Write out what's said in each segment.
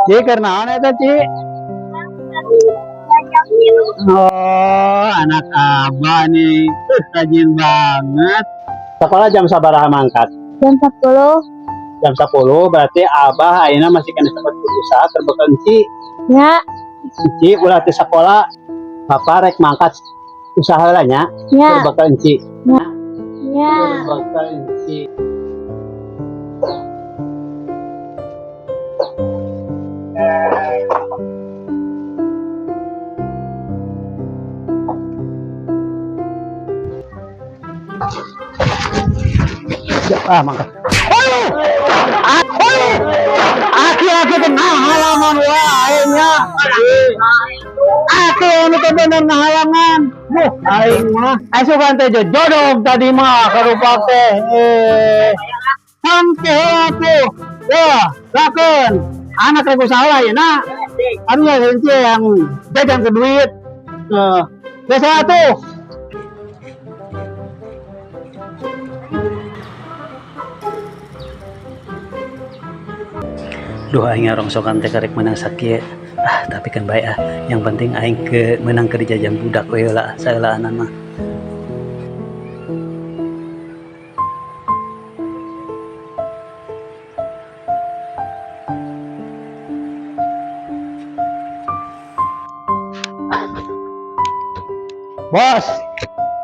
Ci, keur naon eta, Ci? Oh, anak abah nih. Rajin banget. Sekolah jam sabaraha mangkat? Jam 10. Jam 10, berarti abah ayeuna masih keneh sempat berusaha keur bekal Enci. Ya. Enci ulah teu sekolah. Bapak rek mangkat usaha lah nya. Ya. Keur bekal Enci. Ya. Keur bekal Enci. Ah, mangkat. Aki-aki teh ngahalangan wae nya. Aki anu teh bener ngahalangan. Buh, aing mah. Asupan teh jodog tadi mah karupa teh. Eh. Hangke atuh. Wah, lakeun. Anak rek usaha lah ya na. Anu ya henteu yang jajan ke duit. Eh, biasa tuh. Duh, aing rongsokan teh karek menang sakieu. Ah, tapi kan baik ah. Yang penting aing ke menang ke dijajan budak we lah, saeulaan mah. Bos,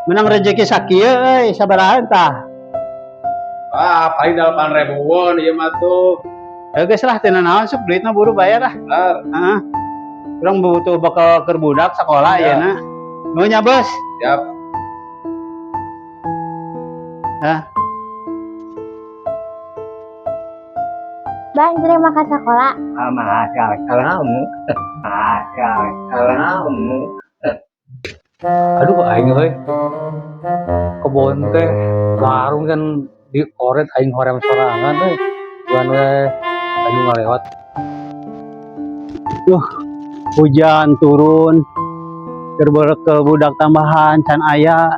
menang rezeki sakieu euy, sabaraha tah? Ah, paling 8 ribuan ieu mah tuh. Ya geus lah, teu naon sok duitna buru bayar lah. Benar. Heeh. Urang butuh bekal keur budak sekolah Ya. ya na. Nu nya, Bos. Siap. Hah? Bang, terima kasih sekolah. Kamu. Kamu. Aduh, aing euy. Kebon teh warung kan dikoret, aing hoream sorangan euy. Bukan we anu ngalewat. Hujan turun. Keur ke budak tambahan can aya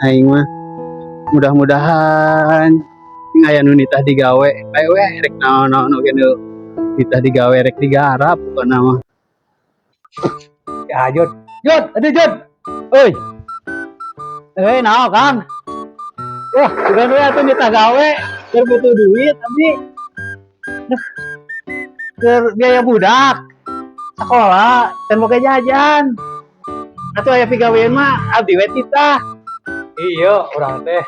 aing mah. Mudah-mudahan ing aya nu nitah digawe. Bae we rek naon-naon oge nu nitah digawe rek digarap pokona mah. Ya Jod. Jod, aduh Jod. Euy. Eh, naon, Kang? Wah, sugan we atuh nitah gawe, keur butuh duit abi. Duh. Keur biaya budak sekolah dan boga jajan. Atuh aya pigawean mah abdi we titah. Iya, urang teh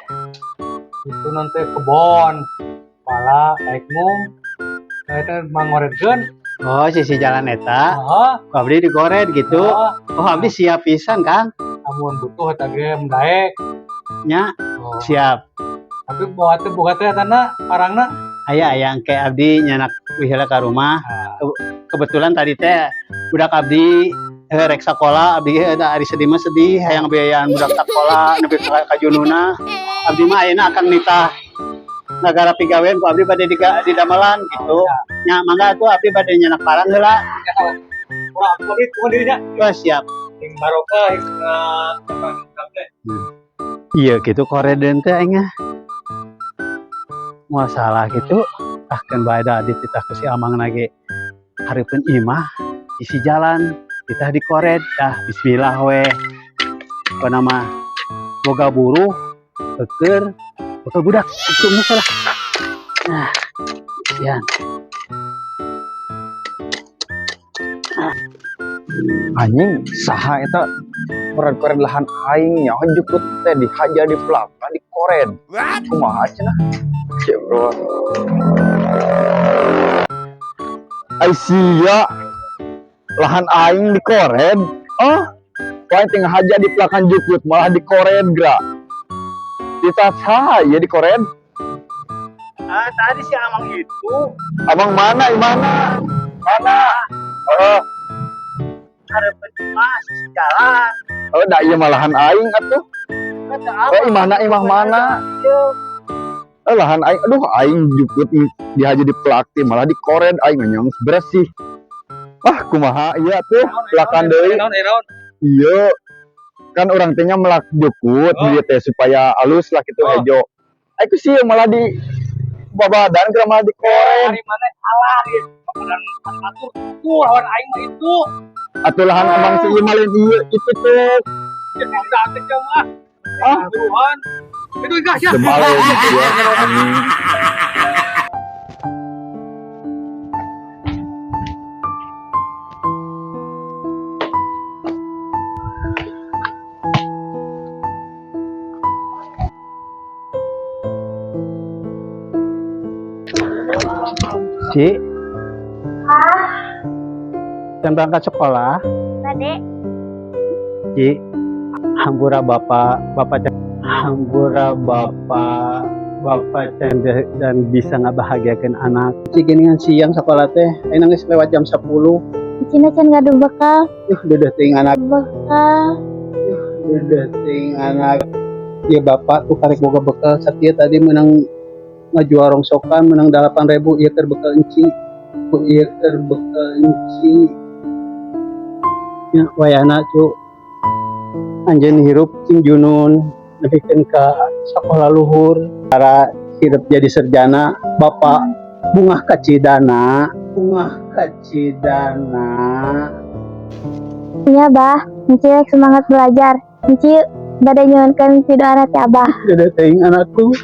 itu nanti kebon. Pala naik mung. Nah, itu mangoretkeun. Oh, sisi jalan eta. Heeh. Ku abdi digoret gitu. Heeh. Oh, abdi siap pisan, Kang. Amun butuh eta ge daek. Nya, Oh. siap. Tapi bawa teh boga teh tanah parangna. Aya aya engke abdi nyanak wihela ka rumah. Nah, Kebetulan tadi teh budak abdi rek sakola, abdi da ari sedih mah sedih hayang biayaan budak sakola nepi ka jununa. Abdi mah ayeuna akan nitah nagara pigawean ku abdi bade di damelan gitu. Nya mangga atuh abdi bade nyanak parang heula. Urang abdi kumaha dirinya? Wah, siap. Sing barokah sing teh. Iya gitu koreden teh aing ah. Moal salah gitu. Ah kan bae da dititah ku si Amang ge hareupeun imah isi jalan titah dikored dah, bismillah we. Pokona mah boga buruh keur bekal budak itu muka lah. Nah, sian. Anjing, saha eta kored-kored lahan aing nya jukut teh dihajar di pelaka dikored. Kumaha cenah? Cek bro. Ai sia, lahan aing dikored. Oh, wae teh ngahaja di pelakan jukut malah dikored gra. Kita saha ya dikored? Ah, tadi si Amang itu Abang mana? Mana? Mana? Oh, hareupeun imah sisi jalan. Oh, da ieu mah lahan aing atuh. Eh, imahna imah mana? Eh, lahan aing, aduh aing jukut dihaja di pelak teh malah dikored, aing nyong bersih. Wah, kumaha ieu atuh pelakan deui. Naon, naon? Iya. Kan urang teh nya melak jukut Oh. dia teh supaya alus lah gitu Oh. hejo. Aku sih malah di Babadan keur malah dikored. Ari maneh salah ieu. Babadan atur tuh lawan aing mah itu. Atuh lahan abang si ieu mah lain ieu itu tuh. Ya udah teh mah. Ah. Buruan. Itu gas ya. Demale ya. Anjing. Ci. Jam berangkat sekolah. Bade. Ci. Hampura bapak, bapak hampura bapak, bapak can dan bisa ngabahagiakeun anak. Ci geuningan siang sekolah teh, ayeuna geus lewat jam 10. Cina can gaduh bekal. Duduh teuing anak, Bekal. duduh teuing anak. Ya bapak tuh karek boga bekal sakieu tadi menang ngajual rongsokan menang 8.000 ieu keur bekal enci. Ieu keur bekal enci. Ya wayahna cu anjeun hirup cing junun nepikeun ka sakola luhur cara hirup jadi sarjana bapak bungah kacidana, bungah kacidana. Nya bah, Enci rek semangat belajar. Enci bade nyuhunkeun pidoana ti Abah. Dadah teuing anakku.